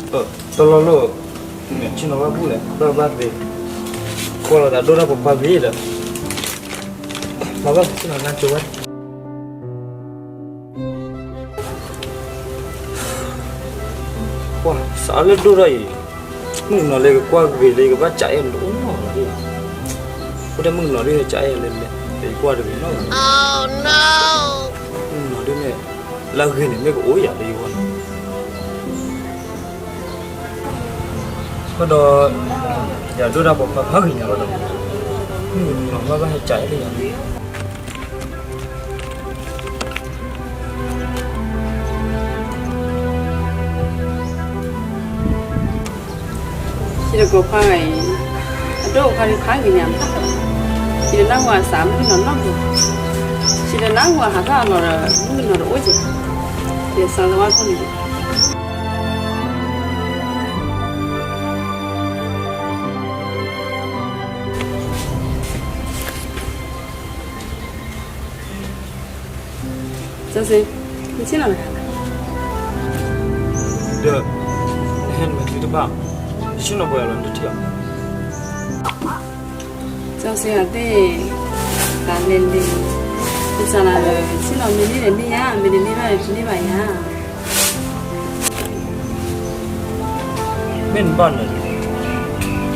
တလီၢ်လီၢ်, ဆ့ၣ်နီၤဘၣ်ဘူၣ်လဲၣ်, ဘၣ်ဘၣ်သ့, ကွၢ်လီၤသးဒိၣ်တၢ်ပိာ်ခွါဂ့ၤဒီး, မၤဘၣ်ဆ့ၣ်နီၤနါကၠိဝဲ, ကွၢ်စးလၢဒိၣ်ထီၣ်အံၤ, မုၣ်ကနီၤလၢကကွၢ်ဂ့ၤလၢကဘၣ်စးအဲၣ်နတအိၣ်နီတဂၤ, အိၣ်ထဲမုၣ်ကနီၤဒ်ဟဲစးအဲၣ်လဲၣ်လဲၣ်, ယကွၢ်တဂ့ၤနီတဂၤ, မုၣ်ကနီၤဒ်န့ၣ်, လၢအဂ့ၤန့ၣ်မ့ၢ်ကအိၣ်ယၤလၢယဂီၢ်န့ၣ် ဘၣ်ဒီး, ယဒိၣ်တၢ်ပိာ်ခွါဖးဂ့ၤညါဘၣ်ဒီး, မုၣ်ကနီၤဘၣ်ဘၣ်ဟဲစးအဲၣ်လၢယၤလံ. ယတကိးခွါဂၤအံၤ, အဒိၣ်အခွါဒုး ဖးဂ့ၤညါမး, ယတနၢ်ဟူအသးမုၣ်ကနီၤနီတဘျီ, ယတနၢ်ဟူအဟးထီၣ်အလီၢ်ဒီး မုၣ်ကနီၤတအိၣ်က့ၤ, ယသးသဝီခိၣ်န့ၣ် ကၠီစ့, နဆ့ၣ်နီၤတဂၤလီၤ, ဒီး, နဟဲနမဲာ်ချံတဘၣ်, ယဆ့ၣ်နီၤပှဲၤအလီၢ်နတထံၣ်အီၤ, ကၠီစ့အသ့ၣ်, တၢ်လဲၤလဲၤ, ယစးနၤဒီး ဆ့ၣ်နီၤမ့ၢ်န့ၢ်ဒီးန့ၢ်ယၤ, မ့ၢ်တန့ၢ်ဘၣ်ဒီးတန့ၢ်ဘၣ်ယၤ မ့ၢ်နဘၣ်နၢၤ,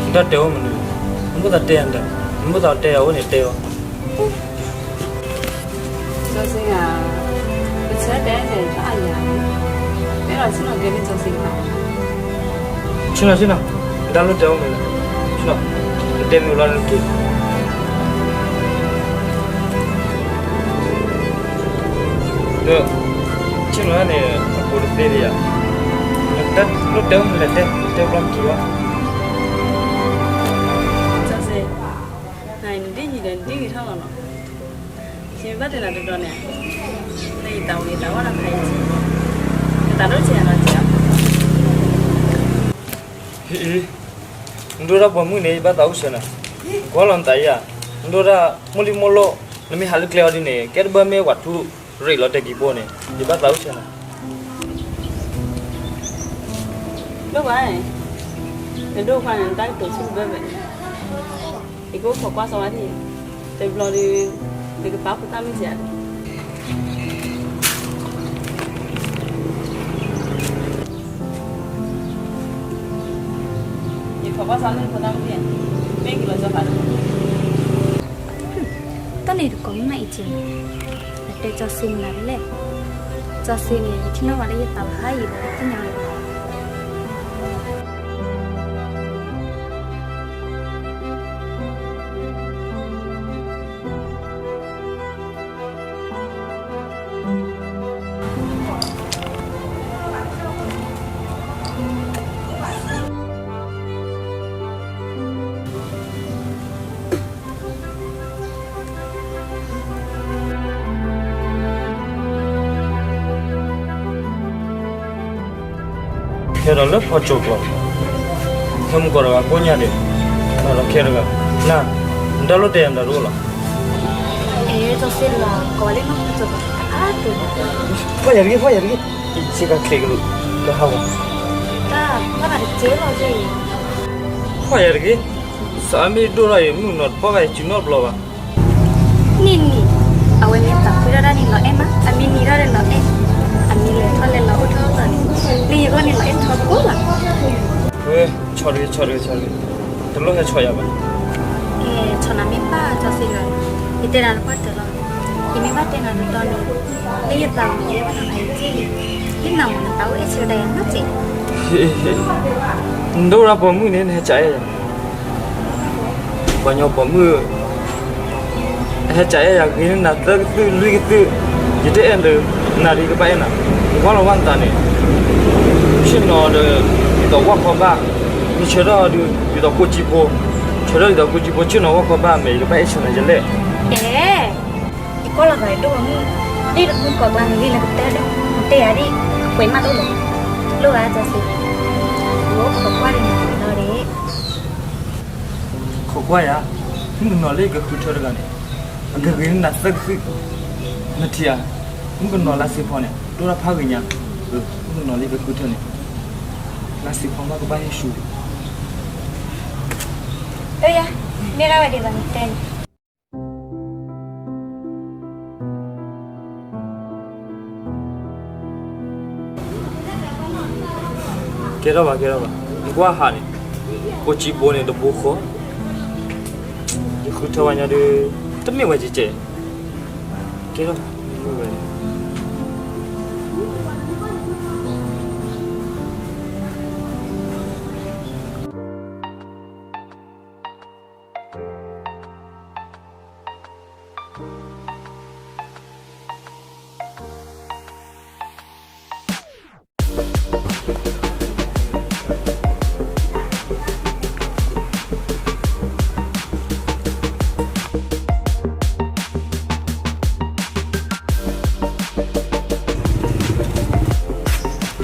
နတၢ်တဲအိၣ်မနုၤ, နမိၣ်သးတဲယၤဒီး, နမိၣ်သးတဲယၤအိၣ်န့ၣ်တဲအီၤ, ကၠီစ့ဧၢ, ပဆၢတဲတဲတၢ်အယၤ, မ့ၢ်ဒီးဆ့ၣ်နီၤကဲလၢကၠီစ့တဂၤ ဆ့ၣ်နီၤဆ့ၣ်နီၤ, နတၢ်လိၣ်တဲအိၣ်မနုၤလဲၣ်, ဆ့ၣ်နီၤ, နတဲမုာ်လီၤနက့ၤ ဒီး, ဆ့ၣ်နီၤန့ၣ် အကိးတသ့ဒံးယၤ, နတၢ်လိၣ်တဲအိၣ်မနုၤလဲၣ်တဲ, တဲဘျီက့ၤလီၤ, ကၠီစ့, နဒ်ယံၤဒီးနဒ်ဂ့ၤထီၣ်လီၤနီၤ, ယမ့ၢ်ဘၣ်တဲနၤတတီၤန့ၣ်, လၢယတၢ်အိၣ်ယတၢ်ဝီဒီးဖးယံၤ, နတၢ်ဒိၣ်ဆံးယၤနီၤက့ၤ ဟ့ၣ်အံၤ, နဒိၣ်တၢ်ပိာ်မုၣ်န့ၣ် ယဘၣ်သးအိၣ်ဆၢနၤ, ကွၢ်လီၤနသးယၤ, နဒိၣ်တၢ်မိၢ်လံၢ်မိၢ်လီၢ်, နမ့ၢ်ဟးလၢကျဲအီၤဒ်န့ၣ် ကဲတဘၢမ့ၢ်ဝးထူရ့ၣ်လီၤတဲာ်ကံၤပိန့ၣ် ယဘၣ်သးအိၣ်ဆၢနၤ, လိၣ်ဘၣ်, နဒိၣ်ခွါန့ၣ် နတၢ်ကတိၤဆူၣ်တဘၢဘၢန့ၣ်, ယကအိၣ်ခိးကွၢ်စီဝါထံၣ်, တဘျီဒီး, နကပာ်ဖှိၣ်တၢ်မုၢ်စဲး ယခိးကွၢ်စးလၢနဖိသၣ်မုၣ်န့ၣ်, မ့ၢ်ကလီၤကၠီဖးဒိၣ်, တၢ်န့ၣ်တကိးမ့ၢ်မၤအံၤက့ၤန့ၣ်, နတဲကၠီစ့မနုၤလဲၣ်, ကၠီစ့န့ၣ် ယထံၣ်နီၣ်ဘၣ်လၢယသးဖးယံၤဒီးသ့ၣ်ညါလီၤ, ခဲဒီးလၢဖီကၠိကျိာ်, ဟဲမုၢ်ကီၢ်တဂၤကိးညါဒဲး, ဒီးခဲတဂၤ, နၤ, နတၢ်လိၣ်တဲယၤမတၤတအိၣ်လီၤ, အဲၣ်ကၠီစ့တဂၤ ကိးဝဲလၢနီၢ်ကၠိကျိာ်အါဒိၣ်, ဖီၣ်ယၤတဂ့ၤ ဖီၣ်ယၤတဂ့ၤ, အံၤစ့ကၤချ့ကလိာ်, လၢဟးဂီၤ, တၢ်ဖီၣ်ဘၣ်တကဲလီၤက့ၤ, ဖီၣ်ယၤတဂ့ၤ, စးမ့ၢ်ဒိၣ်ထီၣ်အံၤ မုၣ်ကနီၤတဖီၣ်ဘၣ်ယၤစုနီတဘျီဘၣ် နံၣ်နံၣ်, အဝဲမ့ၢ်သးဖှံထီၣ်ဒၣ်န့ၣ်လီၤအဲၣ်မး, အမ့ၢ်နံၤထီၣ်ဒီးလီၤအဲၣ်, အမ့ၢ်လဲၤထီၣ်လဲၤလီၤအိၣ်ထီၣ်လီၤန့ၣ်, လၢယဂီၢ်န့ၣ်လီၤအဲၣ်ထီၣ်ကိးလီၤ. ဝဲ, ဆီၣ်တဂ့ၤ ဆီၣ်တဂ့ၤ ဆီၣ်တဂ့ၤ, တလိၣ်ဟဲဆီၣ်ယၤဘၣ်. အဲ, ဆီၣ်နၤမ့ၢ်ဘၣ်ကၠီစ့လီၤ, ယတဲနၤတပှၢ်တၢၢ်လီၤ, ယမ့ၢ်ဘၣ်တဲနၤတတီၤန့ၣ်, လၢယသးမ့ၢ်ယဲဘၣ်နၤဖးယံၤက့ၢ်, ယနၢ်မ့ၢ်နသးအိၣ်အဲၣ်ဆၢဒၣ်ယၤနီတစဲး. နဒိၣ်ဒၣ်ပိာ်မုၣ်န့ၣ် နဟဲစးအဲၣ်ယၤ ပှၤညီပိာ်မုၣ်, ဟဲစးအဲၣ်ယၤဂ့ၤန့ၢ်နၤသၢကသုးလွံၢ်ကသုး, ယတအဲၣ်လၢနၤဒီးယကဘၣ်အဲၣ်နၤ, နကွၢ်လီၤဝဲနသးန့ၣ်, ဆ့ၣ်နီၤဒီး ဒ်သိးဝၣ်ခီဘၣ်, နဆၢထၢၣ်ဒီး ဒ်သိးကိးကံဖိ, ဆၢထၢၣ်ဒ်သိးကိးကံဖိ ဆ့ၣ်နီၤဝၣ်ခီဘၣ်မဲာ် ယကဘၣ်အဲၣ်ဆၢနၤယလဲၣ်. အဲ ယကွၢ်လီၤသးဒိၣ်မုၣ်, ဒ်တမုၢ်ကိးကျါန့ၣ် လံလၢကတၢၢ်ဒီး တဲယၤဒ် ပှဲၤမးတအိၣ်လၢၤ, လိၣ်ဂၤကၠီစ့, ယအိၣ်ခိးကွၢ်ဒ်န့ၣ်ဒီး ခိးကွၢ်ယၤ, မုၣ်ကနီၤလၢယကဃုထၢတဂၤန့ၣ်, အကဂ့ၤန့ၢ်နၤသၢကသုး, နထံၣ်ဧါ, မုၣ်ကနီၤလၢစ့ဖီန့ၣ် ဒိၣ်တၢ်ဖးဂ့ၤညါ, မုၣ်ကနီၤလၢယကဃုထၢန့ၣ်, နစံးဖီမၢ်ကဘၣ်ဟဲဆူၣ်, အၢယၤ, မ့ၢ်ဒၣ်ဝဲဒ်သိးနတဲန့ၣ် ကဲထီၣ်ဘၣ် ကဲထီၣ်ဘၣ်, ယကွၢ်ဟးန့ၣ်, ကိးကံဘိန့ၣ်တဘိဃီ, ယဃုထၢဝဲညါဒီး, တမ့ၢ်ဝဲကဲကဲ, ကဲထီၣ်ဘၣ်, မ့ၢ်ဝဲန့ၣ်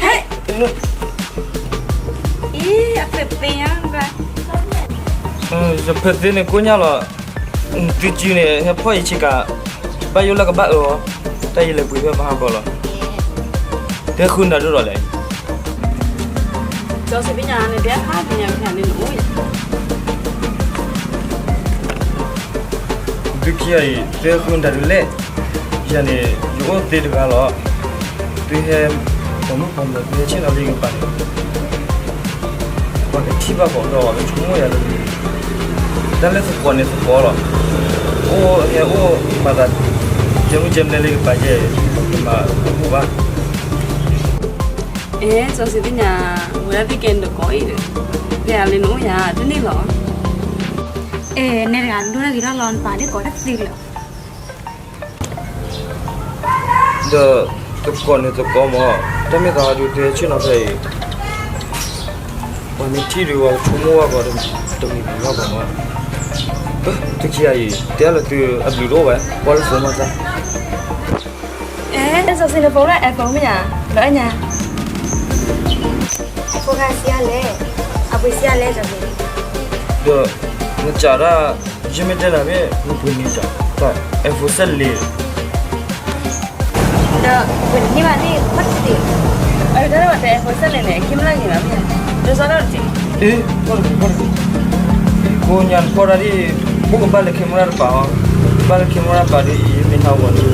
ဟဲ, အံၤ အဖၢသ့ဧါ, ယဖၢသ့န့ၣ်ကိညၢ်လီၤ, သုစုန့ၣ် ဟဲဖီၣ်ယဆ့ကၤ, ဘၣ်ယိၣ်လၢကဘၣ်အၢအီၤ, တၢ်ယလဲၤပှ့ၤဖဲမဟါကီးလီၤ, တဲဃုနၤဒိၣ်ဒီးလဲၣ် စီၤစံးဘံၣ်ညါန့ၣ် တဲဟါပညါဖဲန့ၣ်နအိၣ်ယၤ, သုခံဂၤအံၤ တဲဃုနၤဒုးလဲၣ်, ယၤန့ၣ် ယအိၣ်သ့တဂၤလီၤ, သုဟဲ, ပိာ်မုၣ်ပိာ်မၢၤ သုဟဲဆ့ၣ်နီၤလၢယကပၤန့ၣ်, ပှၤကထံၣ်ဘၣ်ကီးဒီး ပှၤကဆိကမိၣ်ယၤလၢ တၢ်လၢသကိးန့ၣ်သကိးလီၤ, အိၣ်ဟဲအိၣ်ပာ်သး, ကဲမုၢ်ကဲမနုၤလၢယကပၤယဲ, မၤအိၣ်ဘၣ် အဲ စီၤစံးဘံၣ်ညါ, ဝဲဒၣ်သ့ၣ်ကဲနတကိးအံၤဒီး, ဖဲအလၢနအိၣ်ယၤ တန့ၢ်လီၤ, အဲ နဲတဂၤဒိၣ်တၢ်ဂ့ၤထီၣ်လီၤ နပာ်ဒ်ကိးတၢ်သ့လီၤ ဒီးသကိးန့ၣ်သကိးမး, တၢ်မ့ၢ်သးဟးဒုးတဲဆ့ၣ်နီၤဖဲအံၤ, ပှၤမ့ၢ်ထံၣ်ဒုး ပှၤကဆိကမိၣ်ဘၣ်ပှၤ, တမံၤမံၤဘၣ်ပှၤမး, သုခံဂၤအံၤ တဲလၢသုအဘျုးတအိၣ်ဝဲ ကွၢ်လၢသိမးသး, အဲ စီၤစံးနဖိလၢ iPhone မ့ၢ်ဧါ, ဒီးအညါ, iPhone ဂၤဆံးအါလဲၣ်, အပှ့ၤဆံးအါလဲၣ်စီၤစံး, ဒီး, နစးဒၣ်, ယမ့ၢ်တဲနၤမ့ၢ် နပှ့ၤန့ၢ်စး, တၢ် iPhone စဲးလ့ၤ ဒီးပှ့ၤတန့ၢ်ဘၣ်န့ၣ် ခီၣ်တသ့, အတၢ်လၢဘၣ်တဲ iPhone စဲးလ့ၤန့ၣ် က့ၤမလၢ်က့ၤဘၣ်မ့ၢ်ဧါ, ဒ်သိးဒီးတက့ၢ်, အ့ ခီၣ်တသ့ ခီၣ်တသ့, ကိးညါနဖီၣ်တၢ်ဒ်, အိၣ်ကဘၣ်လၢ camera တပၤအီၤ, ဘၣ်လၢ camera တပၤဒီး ယမ့ၢ်ဟးဂီၤန့ၣ်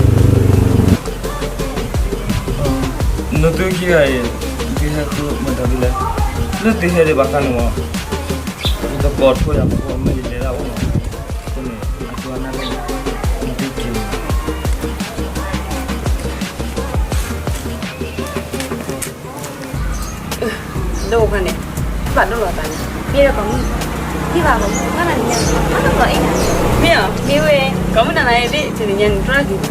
နသုခံဂၤအံၤ, သုဟဲဃုမၤတၢ်ဒ်လဲၣ်, လၢသုဟဲဒံးဘၣ်ခါန့ၣ်မး, ယတကိးထိယၤဖိမ့ၢ်ယလဲၤဒၣ်အိၣ်မး, အဃိန့ၣ် အကွၢ်နၢ်လၢ နသုခံန့ၣ် ဒိၣ်ဖးန့ၣ်, ဘၣ်ဒိၣ်လီၤသးန့ၣ်, မ့ၢ်ဒီးကိးမုၢ်, မ့ၢ်ဘၣ်ကိးမုၢ် ဘၣ်နၤန့ၣ်ညါန့ၣ် ဘၣ်ဒိၣ်လီၤအ့ၣ်နၤ, မ့ၢ်ဧါ, မ့ၢ်ဝဲ, ကိးမုၢ်နၤနၤအံၤသ့ၣ် တနံၤညါန့ၣ် တြီက့ၤ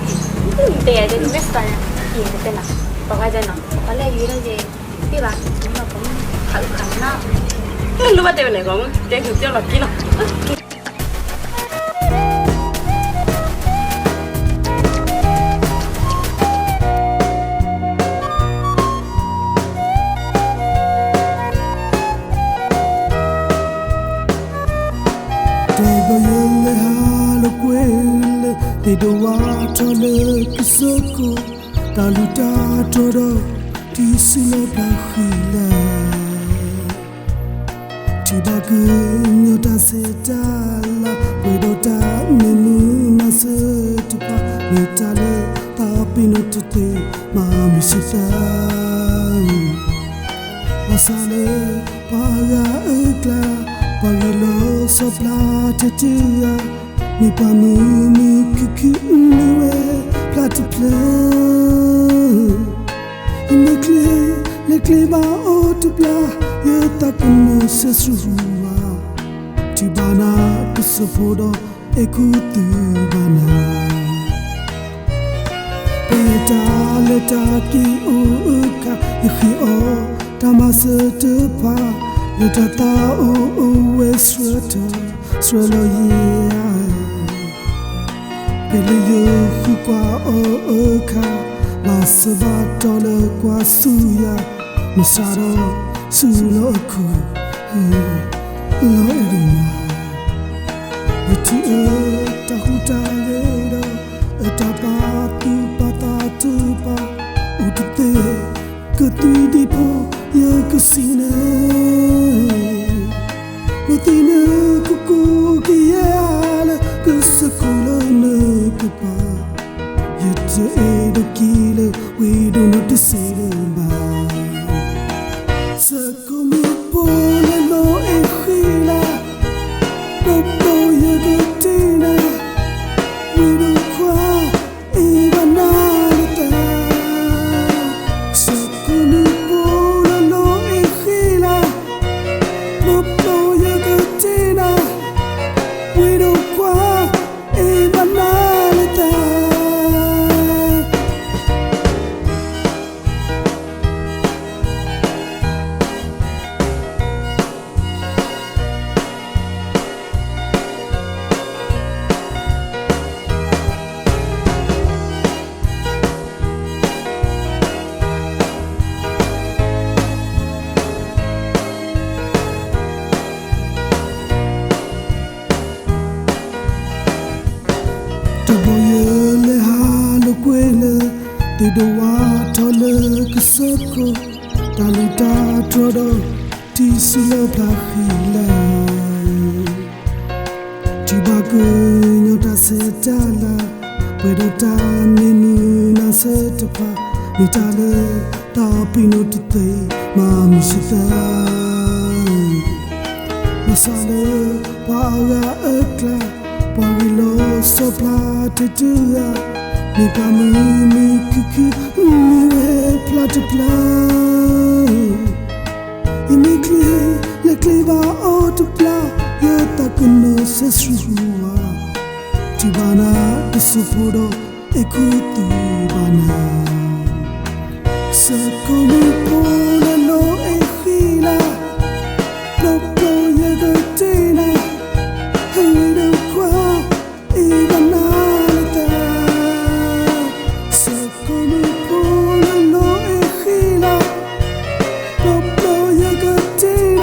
ဘၣ်, တဲယၤဒ်န့ၣ်မ့ၢ်စတါယၤ, ယတဲနၤ, ပှၤဂၤဒဲးနီၤ ပှၤလၢအယံၤဒၣ်ယဲ, မ့ၢ်ဘၣ်, ကိးမုၢ်နီၤ ကိးမုၢ်, ခးအုၣ်ခးနၢ်, မ့ၢ်လိၣ်ဘၣ်တဲဝဲလဲၣ် ကိးမုၢ် တဲဃုာ်ပျီလီၤက့ၤလီၤ. တဘျီယလဲၤဟးလၢကွဲၤလၢာ် သ့ၣ်ဒိၣ်ဝါထီၣ်လၢကစၢၢ်ခိၣ်, တၢ်လူၢ်တၢ်ထီၣ်ဒီး တံၤဆူၣ်လီၤဘျါဃံလၤ ထံၣ်ဘၣ်ကညီတၢ်ဆဲးတၢ်လၤ ပှဲၤဒီးတၢ်မုာ်မုာ်နၢ်ဆၢတဖၣ် မ့ၢ်တၢ်လၢသးပ့ၤနီၣ်တသ့ မၤမုာ်စံးသး ဘၣ်ဆၣ်လၢပှၤဂၤအၢကျါ ပှၤဂ့ၤလီၤဆီဖျါတတုၤဧါ မ့ၢ်ပှၤမုာ်မုာ်ခုၣ်ခုၣ်မ့ၢ်ဝဲဖျါတဖျၢၣ် ယမ့ၢ်ချ့လၢချ့ဘၣ်အိၣ်တဘျီ ယသးကနိးစဲးဆူၣ်ဝါ ထံၣ်ဘၣ်နၤကစၢၢ်ဖိဒီး အဲၣ်ကူသူၣ်ဘၣ်နၤ ဖဲတၢ်လဲၤတၢ်က့ၤအိၣ်အခါ ယဃ့အီၣ်တၢ်မၤစၢၤတဖၣ် လၢတၢ်သးအိၣ်အိၣ်ဝဲဆှၢထီၣ်ဆှၢလီၤယၤ ဖဲလၢယဃုကွၢ်အီၤအခါ ဘၣ်စၢၤဘၣ်တီၤလၢကွၢ်ဆူယၤ မုၢ်ဆါဒီးဆူလီၤအခိၣ် လီၤအဲၣ်ဒိၣ်မး ယထံၣ်အတၢ်ဟူးတၢ်ဂဲၤဒီး အတၢ်ပာ်သူၣ်ပာ်သးတဖၣ် အိၣ်တသ့ ကသွံဒံဖိ ယကစံးနၤ, မ့ၢ်သ့ၣ်နကကိးကယဲၢ်လၢ ကစၢၢ်ခိၣ်လၢနကပၤ, ယတအဲၣ်ဒိးက့ၤလၢ ဝ့ၢ်ဒိၣ်နီၢ်တစဲးလၢၤဘၣ်. စၢၢ်ခိၣ်မုၣ်ဖိလၢလိၤအဲၣ်ဃံလၤ, ဘျီဘျီယကတဲနၤ, ဝ့ၢ်ဒိၣ်ခွါ အဲၣ်ဘၣ်နၤလၢတၢ်. စၢၢ်ခိၣ်မုၣ်ဖိလၢလိၤအဲၣ်ဃံလၤ, ဘျီဘျီယကတဲနၤ, ဝ့ၢ်ဒိၣ်ခွါ အဲၣ်ဘၣ်နၤလၢတၢ်. တဘျီယလဲၤဟးလိာ်ကွဲလၢ သ့ၣ်ဒိၣ်ဝါထီၣ်လၢကစၢၢ်ခိၣ်, တၢ်လူၢ်တၢ်တြီဒီး ထံၣ်ဆူလၢပျၢ်ဃံလၤ. ထံၣ်ဘၣ်ကညီတၢ်ဆဲးတၢ်လၤ, ပှဲၤဒီးတၢ်မံမုာ်နၢ်ဆၢတဖၣ်, မ့ၢ်တၢ်လၢ တၢ်ပ့ၤနီၣ်တသ့မၤမုာ်စသး. ဘၣ်ဆၣ်လၢပှၤအဂၤအကျါ, ပှၤဂ့ၤလီၤစီၤပျၢ်တတုၤဂၤ, မ့ၢ်ပှၤမုာ်မုာ်ခုၣ်ခုၣ် မုာ်ဝဲဖျါတဖျါ. ယမ့ၢ်ချ့လဲၤချ့ဘၣ်အီၤတဖျါ, ယသးကနိးစဲးဆူဝါ, ထံၣ်ဘၣ်နၤတစိၢ်ဖိဒီး အဲၣ်ခူသူၣ်ဘၣ်နၤ. စၢၢ်ခိၣ်မုၣ်ဖိလၢလိၤအဲၣ်ဃံလၤ, ဘျီဘျီယကတဲနၤ, ဝ့ၢ်ဒိၣ်ခွါ အဲၣ်ဘၣ်နၤလၢတၢ်. စၢၢ်ခိၣ်မုၣ်ဖိလၢလိၤအဲၣ်ဃံလၤ, ဘျီဘျီယကတဲနၤ,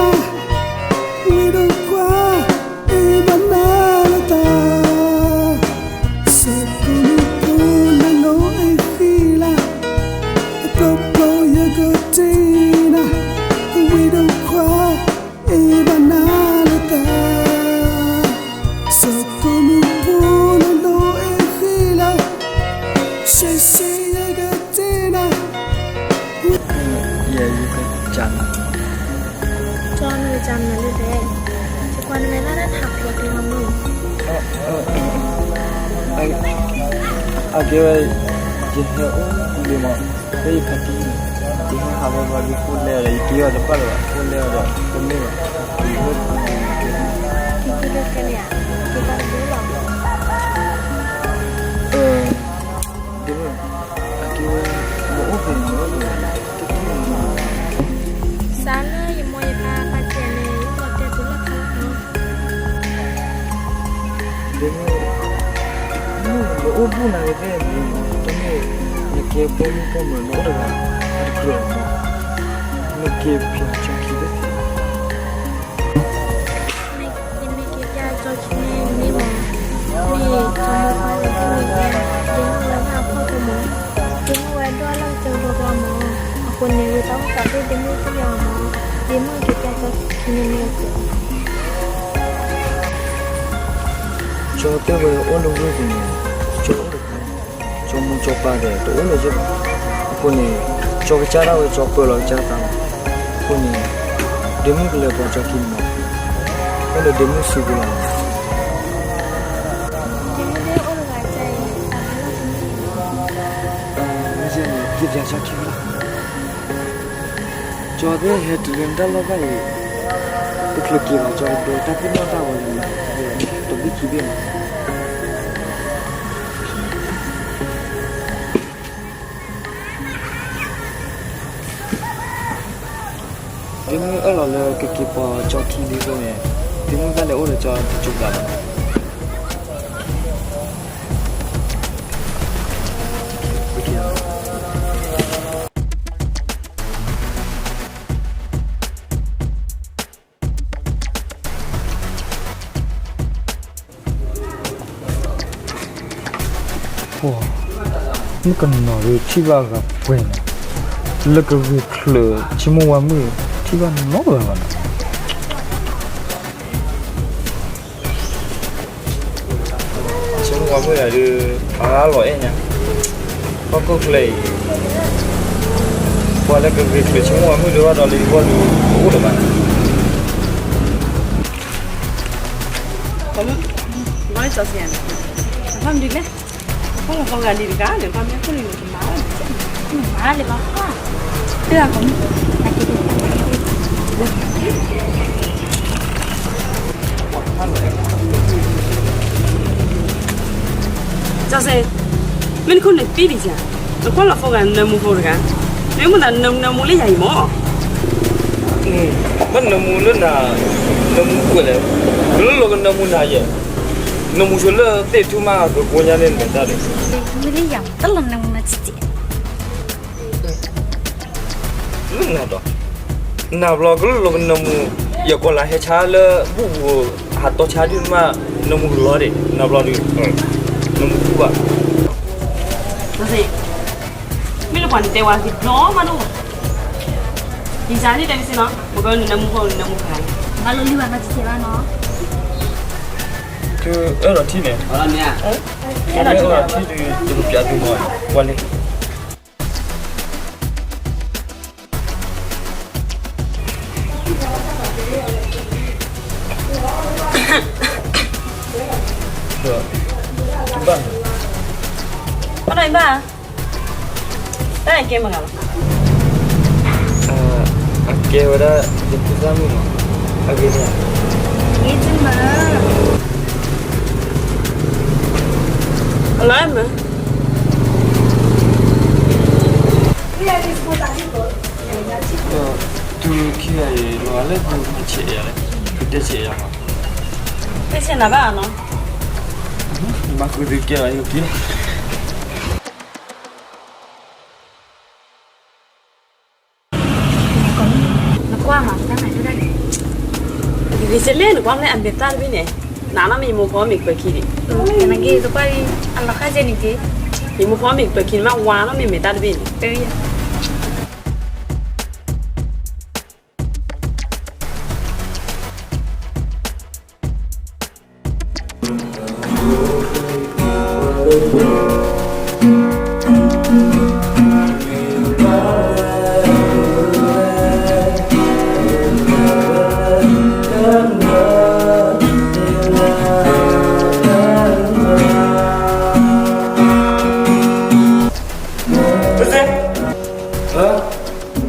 ဝ့ၢ်ဒိၣ်ခွါ အဲၣ်ဘၣ်နၤလၢတၢ်. စၢၢ်ခိၣ်မုၣ်ဖိလၢလိၤအဲၣ်ဃံလၤ, ဘျီဘျီယကတဲနၤ, ဝ့ၢ်ဒိၣ်ခွါ အဲၣ်ဘၣ်နၤလၢတၢ်. စၢၢ်ခိၣ်မုၣ်ဖိလၢလိၤအဲၣ်ဃံလၤ, ရှဲရှဲယကတဲနၤ. ယဲယကစၢ်မၤ, ကၠီနကစၢ်မၤလၢဒဲး, ယကွၢ်နမဲာ်လၢ်လၢထးဖျိးက့ၤအီၤမုၢ်, အကဲဝဲ, ယဟဲအိၣ်လံမး, ဖဲယဖါတံၢ်န့ၣ်, ယဟဲဟးဝဲဘၣ်ဒုးအိၣ်လဲၤဒီး ယက့ၤအီၤတဘၣ်လၢၤဘၣ်, အိၣ်လဲၤအီၤဒီး တမ့ၢ်ဘၣ်, ယလၢပူၤန့ၣ်, က့ၤဒုးကဲန့ၣ်ဧါ, က့ၤဘၣ်တဘၣ်လီၤ. ဒ့မုၣ်, အကဲဝဲ, နအိၣ်ဖဲန့ၣ်, စးလၢယမိၢ်ယပၢ်ပာ်စၢၤန့ၣ် ယအိၣ်လီၤတဲာ်တုၤလၢခါလီၤ. ဒ့မုၣ်, နအိၣ်ဘူးနၤဂ့ၤသ့ၣ်န့ၣ်, တမ့ၢ်, နကဲပိာ်မုၣ်ပိာ်မၢၤ နအိၣ်တဂၤ, အတကြၢးလီၤမး, နက့ၤပၠးကၠီခံသ့ၣ် ယမ့ၢ်က့ၤပၠးကၠီခံန့ၣ်မ့ၢ်မး, မ့ၢ်ကၠီမိၢ်ပှၢ်လၢဒ်န့ၣ်, ဒ့မုၣ်ဝဲဒၣ်အဖှီၣ်ဖိမး, ဒ့မုၣ်ဝဲဒွးလၢကစၢၢ်ဘျီဘျီမး, အဃိန့ၣ် ဝံသးစူၤဒ့မုၣ်သ့ၣ်ညါမး, ဒ့မုၣ်က့ၤပၠးကၠီခံန့ၣ်မ့ၢ်အကၢၣ်. ကၠီတဲဝဲအိၣ်လၢဝ့ၢ်ပူၤန့ၣ်, ကၠီအိၣ်တဂၤ, ကၠီမိၢ်ကၠီပၢ်ဒီး တအိၣ်လၢၤဘၣ်. အဃိန့ၣ်, ကၠီကစၢ်ဒၣ်ဝဲ ကၠီပၢလီၤကစၢ်သးလီၤ. အဃိန့ၣ်, ဒ့မုၣ်ကလဲၤပိာ်ကၠီခံန့ၣ်မး, အဃိန့ၣ်ဒ့မုၣ်စံးပူၤလီၤ. မ့ၢ်န့ၣ် က့ၤပၠးကၠီခံလီၤ. ကၠီသ့ၣ်ဟဲတုၤလၢနတၢ်လီၢ်ဘၣ်အံၤ, တချုးက့ၤဘၣ် ကၠီကဒိးတၢ်ပ့ၢ်နီၣ်တၢ်ဝဲလၢ တဘ့ၣ်ခံဘ့ၣ်လီၤ. ဒ့မုၣ်အၢၣ်လီၤလၢကက့ၤပိာ်ကၠီခံလံအဃိန့ၣ်, ဒ့မုၣ်ဘၣ်လဲၤအိၣ်ဒီးကၠီတစိၤဘၣ်လီၤ. ပှၤ, မုၣ်ကနီၤဒီးထံၣ်ဘၣ်အဂၤပှဲၤန့ၣ်, လၢကဂ့ၤချုးဆိကမိၣ်ဝဲမုၣ် ထံၣ်ဘၣ်နီတဂၤဘၣ်နီၤ. ဆိကမိၣ်ဝဲမုၣ်ဒီး အါလီၤအဲၣ်ညါ, ဟီၣ်ခိၣ်ချၢအံၤ ပှၤလၢကဂ့ၤချုးဆိကမိၣ်ဝဲမုၣ်ဒံးဘၣ်ဒီး လၢယဂီၢ်ဒုး တအိၣ်လၢၤဘၣ်. မၤလၢ ကၠီစ့, မ့ၢ်နခိၣ်န့ၣ်ပံဒံးဧါ, နကွၢ်လီၤဖိဂၤနၢမူဖိတဂၤ, မ့ၢ်မ့ၢ်သးနၢမူလၢယၤအံၤမၢ်, ဘၣ်နၢမူလၢနၤ, နၢမူကွဲးလဲၣ်, ကလၢလီၤကနၢမူနၤယဲၢ်, နၢမူဆိလၢသ့ၣ်ထူၣ်မးကကိညါန့ၣ်မဲာ်တၢ်န့ၣ် မ့ၢ်လၢယၤတလီၤနၢမူနၤတစဲး လၢနၤဒီး, နၤဘျီကလၢလီၤကနၢမူ, ယကိးလၢဟဲဆါလၢဘူၣ်ပူၤ, ဟးတီဆါဒ်မး, နၢမူကလီၤဒံး နၤဘျီဒုး, နၢမူဘူၣ်ဘၣ်, မ့ၢ်လၢပှၤနတဲဝဲက့ၤဘျီမးဒိၣ်, ယစးန့ၣ်တဲမ့ၢ်စ့ၢ်နီၤ, မ့ၢ်ကနၢမူဖိနၢမူခါ, ဘၣ်လိၣ်လံဘၣ်နီတစဲးဘၣ်နီၤ, အၢၣ်လီၤထံၣ်န့ၣ်, အၢၣ်လီၤထံၣ်န့ၣ်, ယကပျးသုမီၤ, ဝဲလံ ဘၣ်, တၢ်အကဲမုာ်ဂၤလီၤ, အကဲဝဲဒၣ် ယဖိသၣ်မုၣ်လီၤ, အဂ့ၤန့ၣ်, ဂ့ၤမုာ်, အလီၤမုာ် ဒီးတုၤခံဂၤအံၤ လီၤဂာ်လၢသုမၤဆဲးယၤလဲၣ်, သုတဲဆဲးယၤမး, တဲဆဲးနၤဘၣ်နီၤ, ယမၤဃုာ်သုကဲလီၤ ယက့ၤလီၤ, နကွၢ်မး တၢ်မၤဒိၣ်ဒၣ်န့ၣ်, ယဂ့ၤစ့ၢ်လဲၣ် နကွၢ်မးလၢအမဲာ်တၢ်တဘ့ၣ်န့ၣ်, နးနီၢ်မ့ၢ်ယမိၢ်ဖီမ့ၢ်ကပၢၤခံန့ၣ်, နက့ၤကကွၢ်လံ, အလီၤဃၣ်စ့ၢ်န့ၣ်က့ၤ, ယမိၢ်ဖီမ့ၢ်ကပၢၤခံန့ၣ် မ့ၢ်ဝါနီၢ်မ့ၢ်မဲာ်တၢ်တဘ့ၣ်န့ၣ်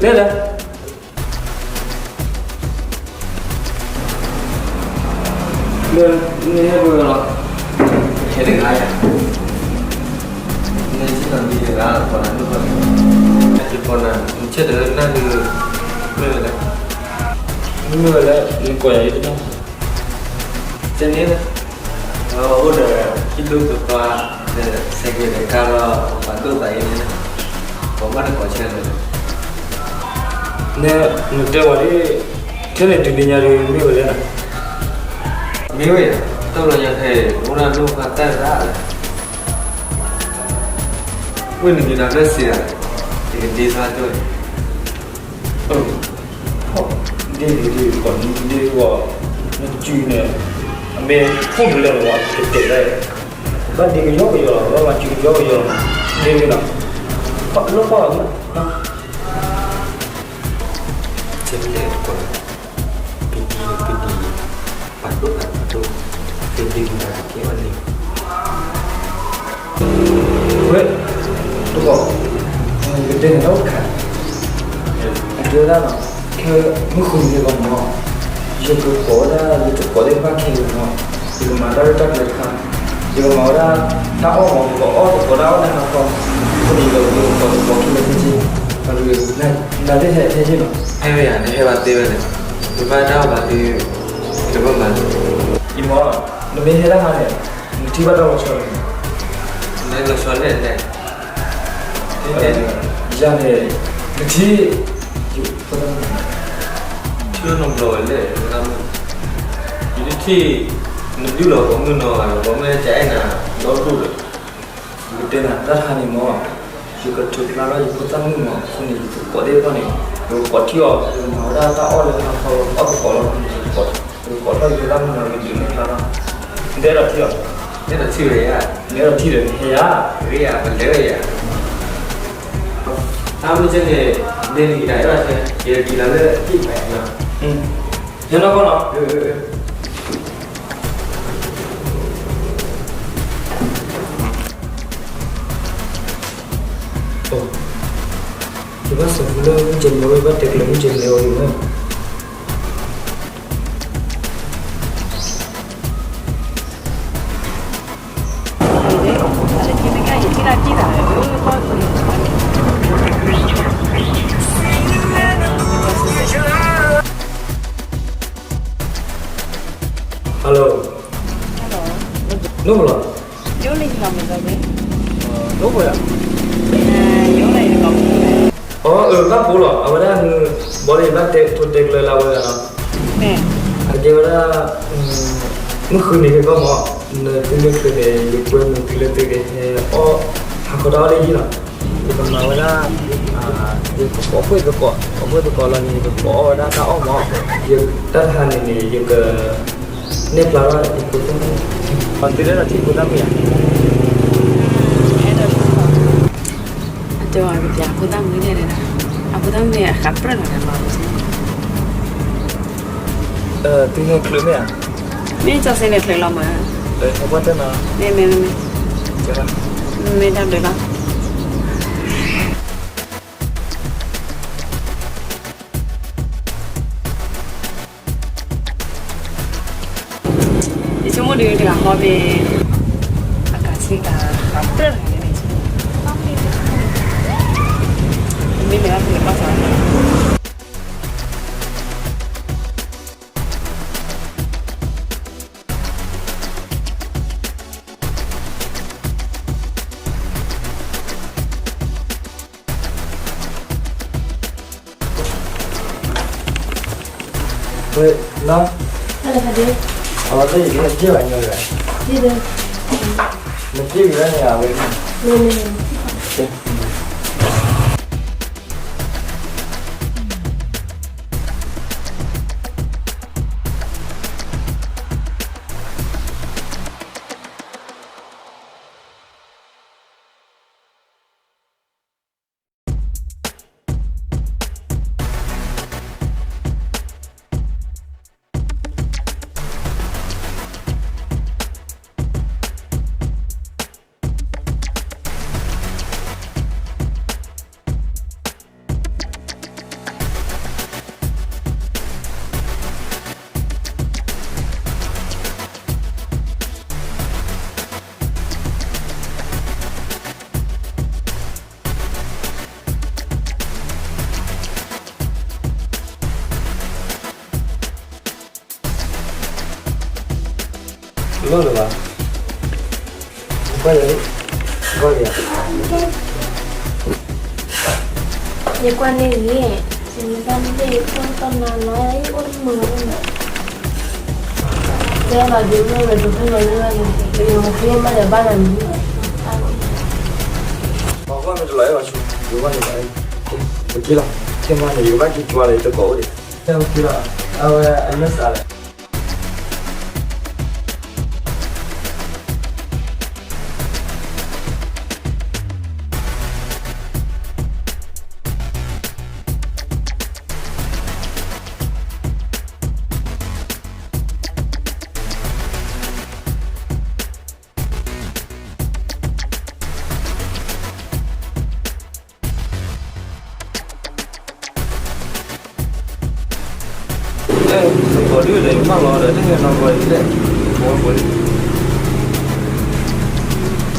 လဲၤလဲၤ လၢ နဟဲပှဲၤလီၤ, ဟဲတဂၤယၤ, နဟဲထံၣ်လီၤဒ်တဂၤ ကိးနၤဒိၣ်ကီၢ်န့ၣ်, ယကိးနၤ နဆဲးတၢ်လၢနၢ်ဒုး, မ့ၢ်ဝဲလဲၣ်, မ့ၢ်ဝဲလဲၣ် နကိးယၤအံၤတၢ်, တဲန့ၣ်လၢ အိၣ်ဒီး ဟံၣ်ဒိၣ်ကပၤ ဒီး စဲးကဲးဒီးကါလီၤ ပှၤဒိၣ်သးအံၤန့ၣ်, ပှၤဘၣ်တကိးဆၢန့ၣ်, နတဲဝဲဒၣ်, ထဲန့ၣ်တုၤလၢညါဒီး မ့ၢ်ဝဲလဲၣ်နီၤ, မ့ၢ်ဝဲ, တၢ်လီၤညါခဲအံၤ အိၣ်ဒၣ်ဒိၣ်ဖးတၢ်တဂၤလၢ ဝဲန့ၣ်က့ၤဒီးလၢစံးဒၣ်, ယကဒ့သးဒိၣ်, ဒ့ဒ့ကိးဒ့ဂီၤ, နစုန့ၣ်, အမ့ၢ်ဖှိၣ်ဒ်လဲၣ်လီၤ ကတဲာ်ဒၣ်, ဘၣ်ဒ့ကယီကယီလီၤ ဘၣ်မၤစုကယီကယီလီၤ, ဒ့ဒ့လီၤ, လီၤပှီၢ်လီၤ, ကဲလဲၣ်တကိး ပဒံပဒံ, ပာ်ဒိၣ်သးပာ်ဒိၣ်, ပဒံပဒံကဲဝဲန့ၣ်, ဝဲ, တကိး, ယကတဲနၤတၢ်အိၣ်တခါ, အကဲဝဲဒၣ်နီၤ, ခဲမုၢ်ဃုနံၤန့ၣ်လီၤနီၤ, ယကကိးဝဲဒၣ် ယတကိးသ့ၣ်တဖၣ်ခဲလၢာ်နီၤ, ယကမၤတၢ်ရဲၣ်တၢ်ကျဲၤတခါ, ယကမၤဝဲဒၣ် တၢ်အီၣ်မး ယကအီၣ်သကိးဒၣ်အီၣ်တၢ်ဟးခီ, အဃိန့ၣ်ဒီး ယကကိးသကိးခဲလၢာ်ခဲဆ့, နၤသ့ၣ်ဟဲဟဲယ့ၢ်နီၤ, ဟဲဝဲယၤ နဟဲဘၣ်သ့ဝဲန့ၣ်, ယဘၣ်တၢ်အီၣ်ဘၣ်သ့, ယဘၣ်မၤ, အံၤမး, နမ့ၢ်ဟဲဒၣ်ဟါန့ၣ်, နထံၣ်ဘၣ်တၢ်လီၤဆီန့ၣ်, နလီၤဆီလဲၣ်လဲၣ် ယၤန့ၣ်, နထံၣ်, ထံၣ်လၢနဘျီဝဲလဲၣ်, ယတထံၣ်, နဒုးလီၤပိာ်မုၣ်နီၤ ပိာ်မုၣ်ကအဲၣ်နၤဒီဒိၣ်ဒီး, ယကတဲနၤတၢ်တခါန့ၣ်မး, ယကထုးဖျါထီၣ်ယဖိသၣ်မုၣ်မး အဃိန့ၣ် ယကကိးသ့ၣ်တဖၣ်န့ၣ် ယကကိးထံၣ်အီၤ ယကမၤဝဲဒၣ်တၢ်အီၣ်လၢဟါခီအီၣ်သကိးလီၤ. ယကကိးထီၣ်ယဖိသၣ်မုၣ်လီၤ ယဒုးနဲၣ်ဖျါထီၣ် နတအဲၣ်ဒိးထံၣ်အီၤ, နဲၣ်ဒီးထံၣ်ဝဲယၤ, နအဲၣ်ဒိးထံၣ်ဒီးနဟဲယၤ, ဂ့ၤယၤ ပလဲၤဝဲယၤ. အမ့ၢ်ကဲန့ၣ် မ့ၢ်နက့ၤဒၣ်အဲၣ်ဘၣ်ဆၢ, ယက့ၤလၢဟံၣ်ဖဲနီၤ, ဟဲနီၢ်ကီၢ်နီၤ. ယဘၣ်စၢၤမုၢ်လၢမုၢ်ကၠဲးန့ၣ် ယဘၣ်တဲကျၢၤမုၢ်ကၠဲးန့ၣ်အီၤအံၤမ့ၢ် Hello. Hello. နအိၣ်လီၤ. ယအိၣ်လၢဟံၣ်လီၤမ့ၢ်ဘၣ်န့ၣ်. နအိၣ်လီၤ. ယအိၣ်လၢဟံၣ်လီၤမ့ၢ်ဘၣ်. အၢ ဘၣ်ပိာ်လီၤ အဝဲဒၣ် ဘီလၢယဘၣ်တဲ ထိတဲကျၢၤလၢအဝဲဒၣ်နီၤ. အကဲဝဲဒၣ် မုၢ်ဃုနံၤကဘၣ်မး နသုမ့ၢ်ချုးန့ၣ် ယကွဲမုာ်သုလၢသုကဟဲအီၣ် ဟးဃီတၢ်အီၣ်လၢယံၤလီၤ. ယကမၤဝဲဒၣ် ယကကိးဖှ့ၣ်သကိး ကိးဖှ့ၣ်သကိးလီၤန့ၣ် ယကကိးအီၣ်ဝဲဒၣ်တၢ်အီၣ်မး. ယတၢ်တဟါန့ၣ်န့ၣ် ယက နဲၣ်ဖျါထီၣ်ယဖိသၣ်မုၣ်, သုအဲၣ်ဒိးထံၣ်ဖိသၣ်မုၣ်ဧါ. အတဲအီၤကပျးဖိသၣ်မုၣ်န့ၣ်, အဖိသၣ်မုၣ်န့ၣ် အဃးပြၢၢ်လီၤန့ၣ်လီၤ. သုဟဲချုးမ့ၢ်ဧါ. မ့ၢ်ကၠီစ့န့ၣ်ချုးလီၤမး. ဟဲကွၢ်တၢ်နီၤ. မ့ၢ်မ့ၢ်မ့ၢ်မ့ၢ်, မ့ၢ်တၢ်ဘျုးလီၤ. ယဆိကမိၣ်ဒုးတဂၤဃီဘၣ်, အကးဆ့ကၤဃးပြၢၢ်လီၤန့ၣ်, မ့ၢ်လဲၤဘၣ်ဖဲလဲၤဘၣ်ဆၣ် ဝဲ, နီၤ, အဝဲသ့ၣ်ယကဟဲစံၣ်ဘၣ်ညီဂၤ, နစံၣ်ဂ့ၤဝဲန့ၣ် အဝဲ, လီၤလၢၤဘၣ်, ကွၢ်ယၤ, ကွၢ်ယၤ, ယကွၢ်န့ၣ်ဂ့ၤ, ယမ့ၢ်တၢ်မ့ၢ်ယကွၢ်တၢ်နၤလီၤ ယအိၣ်တမုာ်လီၤ, တဲဘၣ်ဒုးမ့ၢ်ဝဲဒိးဖဲလီၤလၢၤဘၣ်န့ၣ် ယမ့ၢ်တလီၤအဲၣ်ဘၣ်ဆူ ယဘၣ်န့ၣ်ဘၣ်, ပက့ၤလီၤ, ခဲမးန့ၣ် ယကဘၣ်က့ၤကွၢ်လၢယတကိးအိၣ်ဒံး, က့ၤလီၤ, အဝဲအမ့ၢ်စးလဲၣ်. အဲ သကိးဒုးဒီး ယမၢလီၤဒီး တဟဲနီၢ်ကီၢ်အံၤလဲၣ်, ဘီဘီလံ,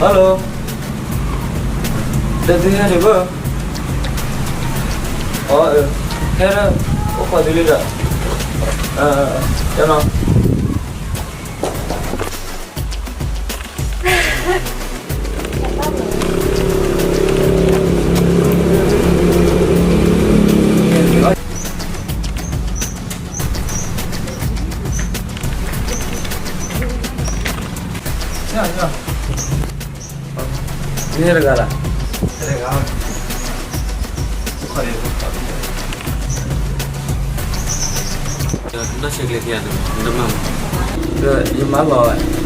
hello, ဒီးသုဟဲဒံးဘၣ်, အၢ, ဟဲလၢ, အိၣ်ခိးသုလံဒီး, တနီၤ မ့ၢ်တဂၤလၢ်, ဒီးယမၤလီၤ, ဒီးဟဲက့ၤတုၤစ့ၢ်,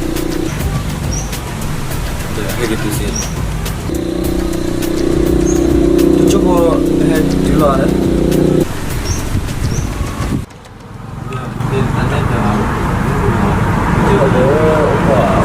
တကၠိဖိဟဲတုၤလီၤဒီး, ဆ့ၣ်လီၤဆ့ၣ်လီၤလၢန့ၣ် ဒီးသုကယၤသုဟဲစ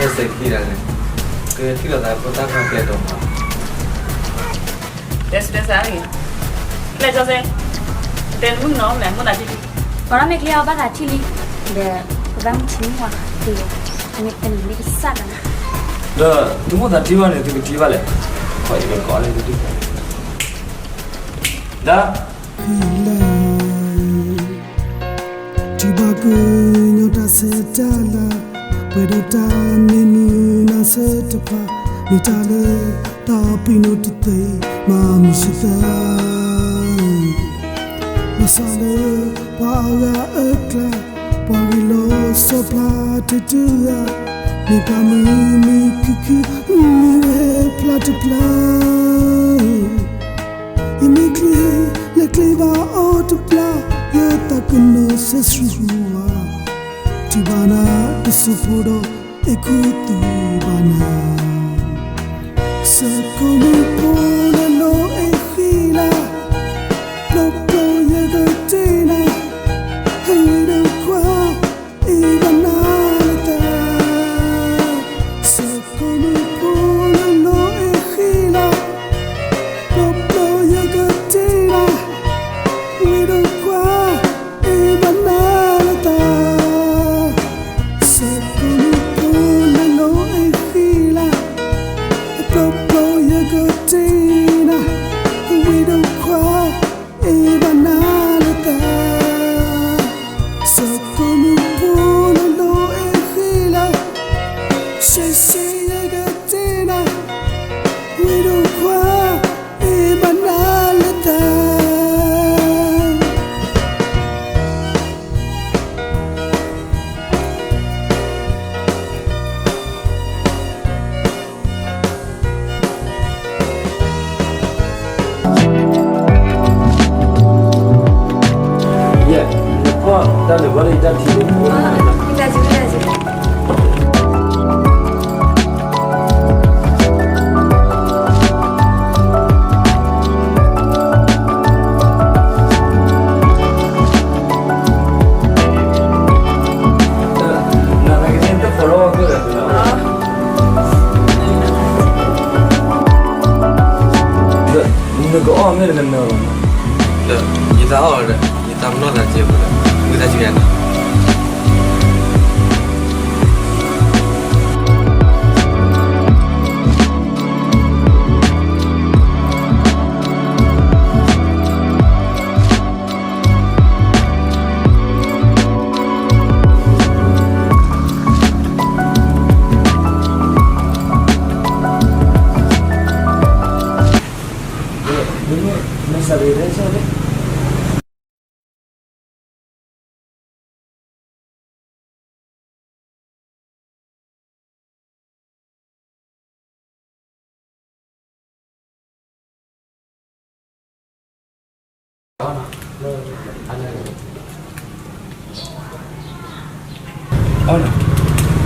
ဲးခံဒၣ်လဲာ်, ကထံၣ်လိာ်သးဖိသၣ်ခွါကျဲတီၤမး, တဲစတဲစါန့ၣ်, ကျဲကၠီစဲ, တဲနမုၣ်ကနီၤလဲၣ် မိၢ်သးထံၣ်လံ, ပှၤနီၢ်မ့ၢ်ချ့အီၤဘၣ်သးထံၣ်လံ, ဒီးပဘၣ်မုၢ်ထံမုၢ်ဝါတ့ၢ်, မ့ၢ်တမ့ၢ်ကစၢ်သးန့ၣ်, ဒီးသုမိၢ်သးထံၣ်ဘၣ်န့ၣ် သုကထံၣ်ဘၣ်လဲၣ်, ခီၣ်အံၤဒီးကိးလၢသုထံၣ်, ဒီး လၢ ထံၣ်ဘၣ်ကညီတၢ်ဆဲးတၢ်လၤ, ပှဲၤဒီးတၢ်မံမုာ်နၢ်ဆၢတဖၣ်, မ့ၢ်တၢ်လၢတၢ်ပ့ၤနီၣ်တသ့ မၤမုာ်စၢၤသး, ဘၣ်ဆၣ်လၢပှၤအဂၤအၢကျါ, ပှၤဂ့ၤလီၤဆီဖျါတတဂၤ, မ့ၢ်ပှၤမုာ်မုာ်ခုၣ်ခုၣ် မုာ်ဝဲဖျါတဖျါ ယမ့ၢ်ချ့လဲၤချ့ဘၣ်အီၤတဘျီ, ယသးကနိးစဲးဆူဝါ, ထံၣ်ဘၣ်နၤတစိၢ်ဖိဒီး အဲၣ်ခူသူၣ်ဘၣ်နၤ, စ့ၢ်ကီးမုၢ်ဖိလၢလိၤအဲၣ်ဃံလၤ, ပျီပျီယကတဲနၤ, ဟဲဝံၤဒီးခွါ အ့ၣ်ဘၣ်နၤလၢသး, စ့ၢ်ကီးမုၢ်ဖိလၢလိၤအဲၣ်ဃံလၤ, ပျီပျီယကတဲနၤ, ဝံၤဒီးခွါ အ့ၣ်ဘၣ်နၤလၢသး, စ့ၢ်ကီးမုၢ်ဖိလၢလိၤအဲၣ်ဃံလၤ, ပျီပျီယကတဲနၤ, ဝံၤဒီးခွါ အ့ၣ်ဘၣ်နၤလၢသး, စ့ၢ်ကီးမုၢ်ဖိလၢလိၤအဲၣ်ဃံလၤ, စ့ၢ်စ့ၢ်ယကတဲနၤ, ဝံၤဒီးခွါ အ့ၣ်ဘၣ်နၤလၢသး.နကအီၣ်မ့ၢ်လၢနနၢၤလီၤ, ယသးအီၣ်ဒီး ယသးပနီၣ်သးစ့ဖိဒီး ဝံသးစူၤယၤန့ၣ်. အီၣ်နၤ,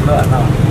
လၢအနၢ်